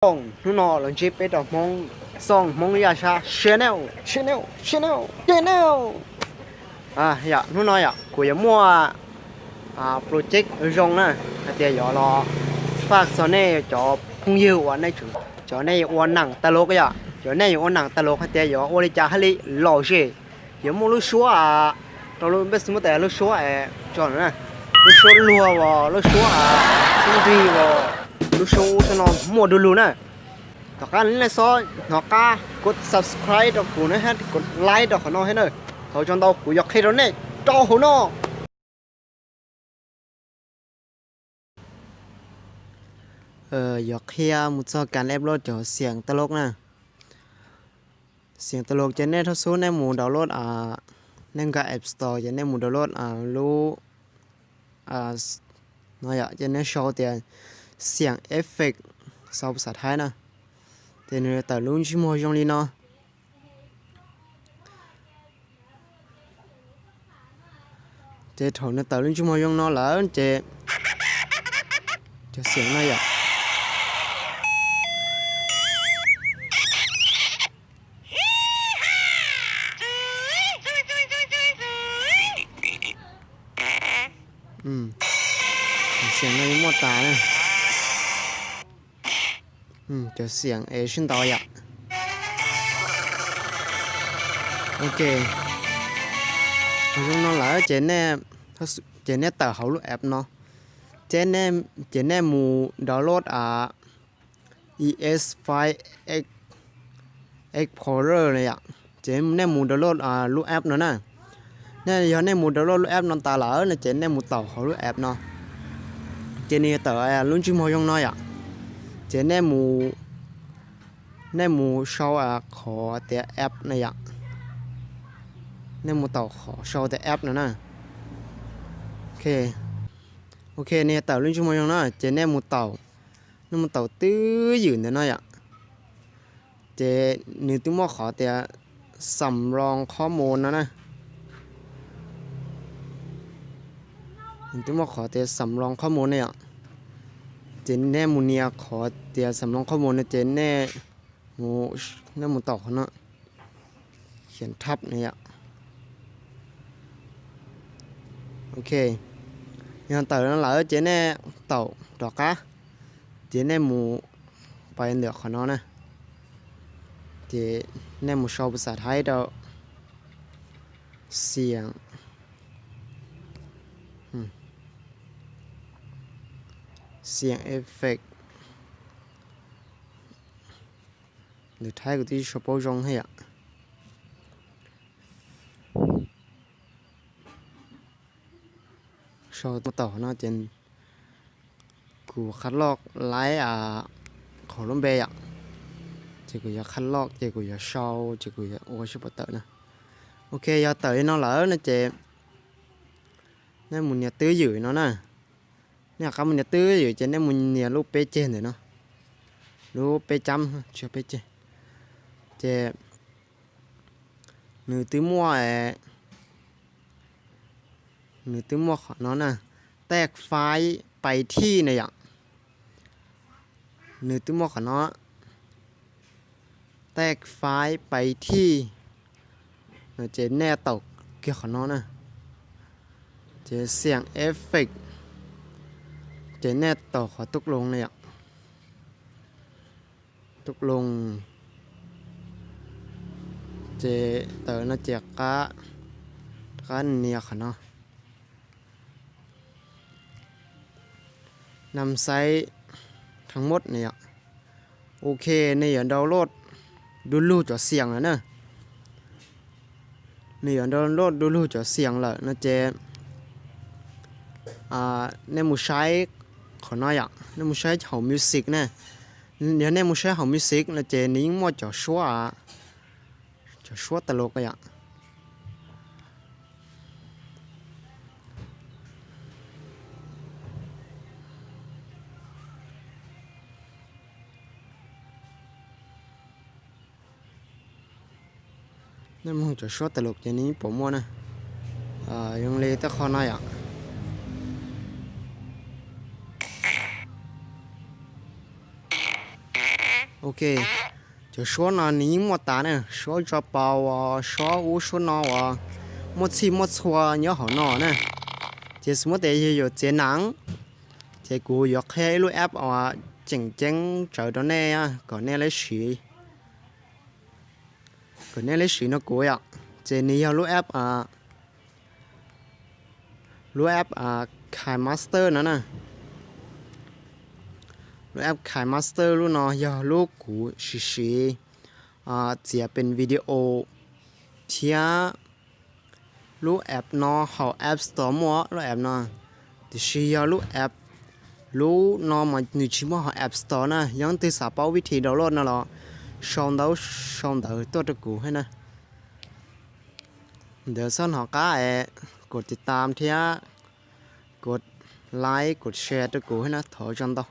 Hnub no los ntsib peb rau Hmoob, Xooj Hmoob Yaj Sab channel, channel, channel, channel. Yom, hnub no yom kuv yuav muaj project zoo na, hais tias yuav los faj txog nej cov phooj ywg uas nej tseem, cov nej yuav ua neem tas los yom, cov nej yuav ua neem tas los hais tias yuav ua li cas hais li los zem, yuav muaj lub suab rau lub npej xi muab tas lub suab tso na, lub suab luag os, lub suab sub nrig os, lub suab ub suab no muaj du lug na. Tom qab nej xob hnov qab kuv subscribe rau kuv na, kuv like rau qhov no thiab na. Thov tsaug ntau, kuv yuav qhia rau nej rau hauv no. Yuav qhia mus txog kas ep loj cov xiam tas los na. Xiam tas los ces nej thawj xub nej mus download, nej nkag App Store ces nej mus download lub no yom, ces nej sau tias xiam effect, sau phas xas thaib na, ces nws tawm lub ntsej muag zoo li no. Ces thaum nws tawm lub ntsej muag zoo no lawm ces cov xiam no yom, xiam no yeej muaj tas na. Cov xiam es sib ntaus yom. Ok, zoo no lawm ces nej, ces nej tawm hauv lub app no, ces nej mus download ES File Explorer na yom, ces nej mus download lub app no na. Nej yog nej mus download lub app no tas lawm no ces nej mus taus hauv lub app no, ces nws yuav tawm lub ntsej muag zoo no yom. Ces nej mus, nej mus sau qhov tias app na yom. Nej mus taus qhov sau tias app no na. Ok, nws yuav tawm lub ntsej muag zoo no ces nej mus taus, nej mus taus twj ywm ntawm no yom. Ces nws twb muaj qhov tias xam loo qhob mus no na. Nws twb muaj qhov tias xam loo qhob mus ne yom. Ces nej mus nias qhov tias xam loo qhob mus no ces nej mus, nej mus taus qhov no, xyem thab ne yom. Ok, yog tawm no lawm ces nej taus rov qab, ces nej mus pais ntawm qhov no na, ces nej mus sau phas xas thaib rau xiam, xiam effect. Lus Thaib kuv twb sau paub zoo thiab yom. Sau tau no ces kuv qhab loj laib qhov lub npe yom. Ces kuv yuav qhab loj ces kuv yuav sau ces kuv yuav ua sib pom tawm na. Ok, yog tawm li no lawm no ces nej mus nias twj ywm no na. Nej rov qab mus nias twj ywm ces nej mus nias lub peb ceg ntawm no, lub peb cab, tsis yog peb ceg. Ces nws twb muaj, nws twb muaj qhov no na, tag faib pais thij na yom. Nws twb muaj qhov no, tag faib pais thij no ces nej taus kiag qhov no na. Ces xiam effect, ces nej taus qhov tub loo na yom. Tub loo, ces tawm no ces qab, qab nias qhov no. Nam xaiv thaj mub ne yom. Ok, nej yuav download du lug cov xiam lawm na. Nws yuav download du lug cov xiam lawm no ces nej mus saib qhov no yom, nej mus saib hauv music na. Yog nej mus saib hauv music no ces nws yeej muaj cov suab, cov suab tas los yom. Nej mloog cov suab tas los ces nej yeej pom muaj na. Zoo li tej qho no yom. Ok, cov suab no nws yeej muaj tas na, suab tso paus, suab ub suab no uas muaj txhij muaj txhua nyob hauv no na. Ces xws li tias yog yuav txiav nas, ces kuv yuav qhia ib lub app uas tseem ceeb tsawv rau nej kom nej li siv, kom nej li siv no kuv yom. Ces nws yog lub app, lub app KineMaster no na. Lub app KineMaster lub no yog lub kuv siv siv txiav pem video thiab. Lub app no hauv App Store muaj lub app no, tiam sis yog lub app, lub no mas nws tsis muaj hauv App Store na. Yog leej twg xav paub vib thi download no los sau ntawv sau ntawv tuaj rau kuv thiab na. Ntawd txhob hnov qab es kom tiv tam thiab kom like kom share rau kuv thiab na, thov zoo ntau.